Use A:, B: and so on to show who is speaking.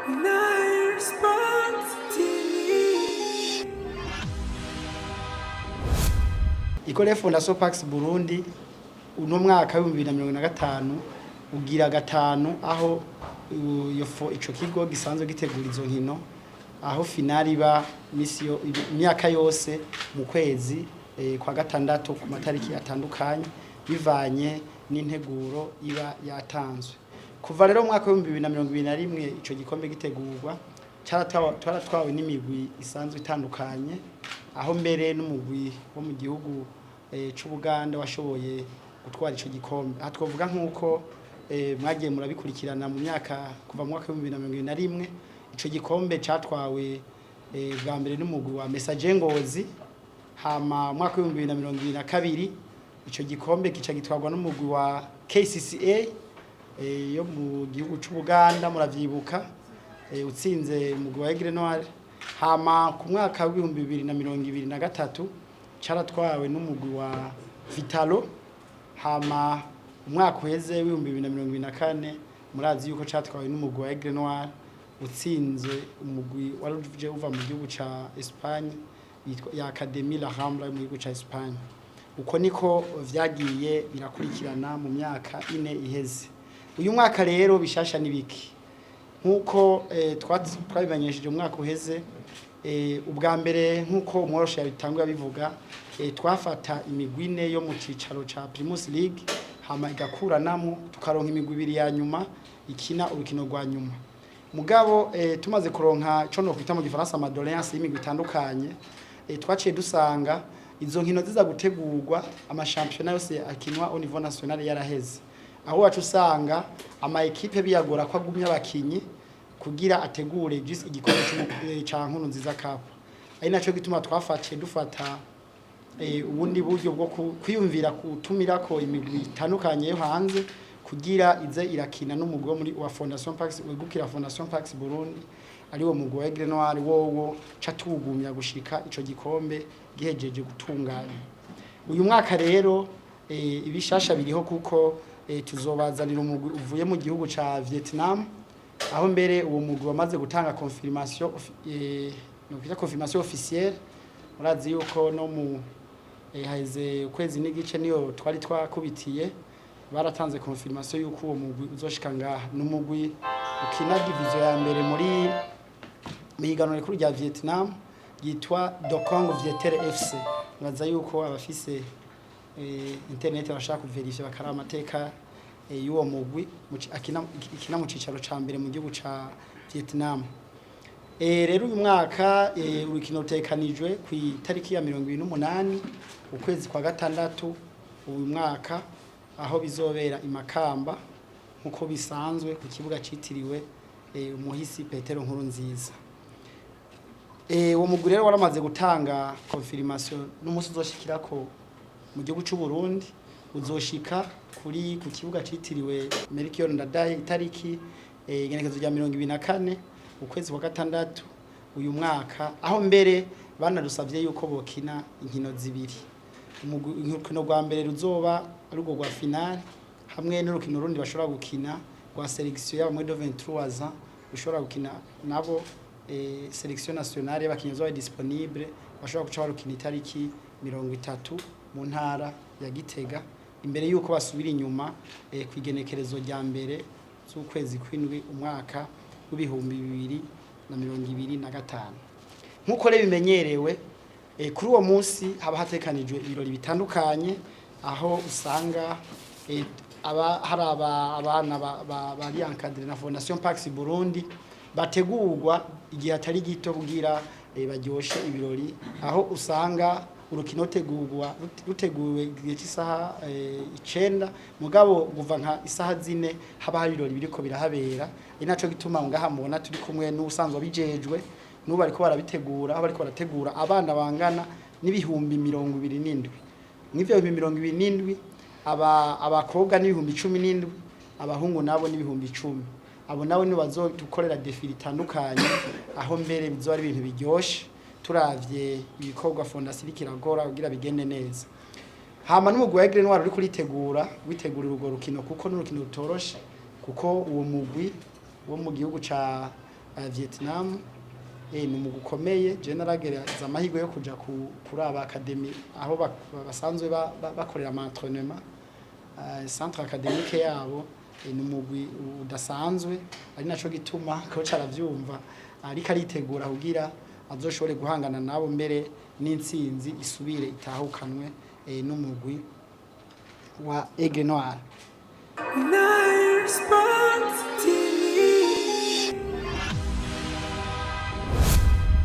A: Nile Sports TV.
B: Ikore Fondation Pax Burundi uno mwaka w'2025 ugira gatanu aho ico kigo gisanzwe gitegura izo nkino, aho finale iba misi imyaka yose mu kwezi kwa gatandatu ku matariki atandukanye bivanye n'integuro iba yatanzwe. Kuva rero mu mwaka w'2021 ico gikombe gitegurwa, twaratwawe n'imigwi isanzwe itandukanye, aho mbere n'umugwi wo mu gihugu c'Ubuganda washoboye gutwara ico gikombe. Aha twavuga nk'uko mwagiye murabikurikirana mu myaka kuva mu mwaka w'2021, ico gikombe catwawe bwa mbere n'umugwi wa Messager Ngozi. Hama mu mwaka w'2022 ico gikombe kica gitwarwa n'umugwi wa KCCA yo mu gihugu c'Ubuganda, muravyibuka, utsinze umugwi wa Aigle Noir. Hama ku mwaka w'2023 caratwawe n'umugwi wa Vitalo. Hama umwaka uheze w'2024 murazi yuko catwawe n'umugwi wa Aigle Noir utsinze umugwi wari uje uva mu gihugu ca Espagne yitwa ya Académie La Rambla yo mu gihugu ca Espagne. Uko niko vyagiye birakurikirana mu myaka 4 iheze. Uyu mwaka rero bishasha nibiki? Nkuko twabimenyesheje umwaka uheze, ubwa mbere nkuko umworoshe yabitanguye abivuga, twafata imigwi ine yo mu cicaro ca Primus League, hama igakuranamwo tukaronka imigwi ibiri ya nyuma ikina urukino rwa nyuma. Mugabo tumaze kuronka ico nokwita mu gifaransa ama doléances y'imigwi itandukanye, twaciye dusanga izo nkino ziza gutegurwa amashampiyona yose akinwa au niveau national yaraheze, aho wacu usanga ama équipes biyagora ko agumya abakinyi kugira ategure juste igikombe ca Nkuru Nziza Cup. Ari naco gituma twafatiye dufata ubundi buryo bwo kwiyumvira gutumirako imigwi itandukanye yo hanze kugira ize irakina n'umugwi wo muri wa Fondation Pax wegukira Fondation Pax Burundi, ari wo mugwi wa Aigle Noir, wowo ca tuwugumya gushika ico gikombe gihejeje gutunganya. Uyu mwaka rero ibishasha biriho, kuko tuzobazanira umugwi uvuye mu gihugu ca Vietnam, aho mbere uwo mugwi wamaze gutanga confirmation, no confirmation officielle. Murazi yuko no mu haheze ukwezi n'igice niyo twari twakubitiye, baratanze confirmation yuko uwo mugwi uzoshika ngaha. N'umugwi ukina division ya mbere muri mihiganwa rikuru rya Vietnam yitwa Dokong Viettel FC. Nibaza yuko abafise internet bashaka kuverifya bakaraba amateka y'uwo mugwi ikina mu cicaro ca mbere mu gihugu ca Vietnam. Rero uyu mwaka urukino rutekanijwe ku itariki ya 28 ukwezi kwa gatandatu uyu mwaka, aho bizobera i Makamba nkuko bisanzwe ku kibuga citiriwe umuhisi Petero Nkuru Nziza. Uwo mugwi rero waramaze gutanga confirmation n'umunsi uzoshikirako mu gihugu c'u Burundi. Uzoshika kuri ku kibuga citiriwe Melchior Ndadaye itariki igenekerezo rya 24 ukwezi kwa gatandatu uyu mwaka, aho mbere banadusavye yuko bokina inkino zibiri: urukino rwa mbere ruzoba ari urwo rwa finale, hamwe n'urukino rundi bashobora gukina rwa sélection y'aba moins de 23 ans, ushobora gukina nabo sélection nationale y'abakinyi bazoba disponible, bashobora guca barukina itariki 30 mu ntara ya Gitega, imbere yuko basubira inyuma kw'igenekerezo rya mbere z'ukwezi kw'indwi umwaka w'2025. Nk'uko rero bimenyerewe, kuri uwo munsi haba hatekanijwe ibirori bitandukanye, aho usanga aba hari abana bari encadrés na Fondation Pax Burundi bategurwa igihe atari gito kugira baryoshe ibirori, aho usanga urukino tegurwa ruteguwe igihe cy'isaha 9, mugabo kuva nka isaha 4 haba hari ibirori biriko birahabera. Ari naco gituma ngaha mubona turi kumwe n'ubusanzwe bijejwe n'ubu bariko barabitegura, aho bariko barategura abana bangana n'27.000. Mw'ivyo 27.000, abakobwa n'17.000, abahungu nabo n'10.000. Abo nabo nibo bazodukorera défilé itandukanye, aho mbere bizoba ari ibintu biryoshe turavye ibikorwa fondation iriko irakora kugira bigende neza. Hama n'umugwi wa Aigle Noir uri kuritegura witegurira urwo rukino, kuko n'urukino rutoroshe, kuko uwo mugwi wo mu gihugu ca Vietnam. Ni umugwi ukomeye. Je naragereza amahirwe yo kuja kuraba academy aho basanzwe bakorera ama entraînement, centre académique yabo. Ni umugwi udasanzwe, ari naco gituma coach aravyumva, ariko aritegura kugira azoshobore guhangana nabo, mbere n'intsinzi isubire itahukanwe n'umugwi wa Aigle Noir.
A: Nile Sport TV.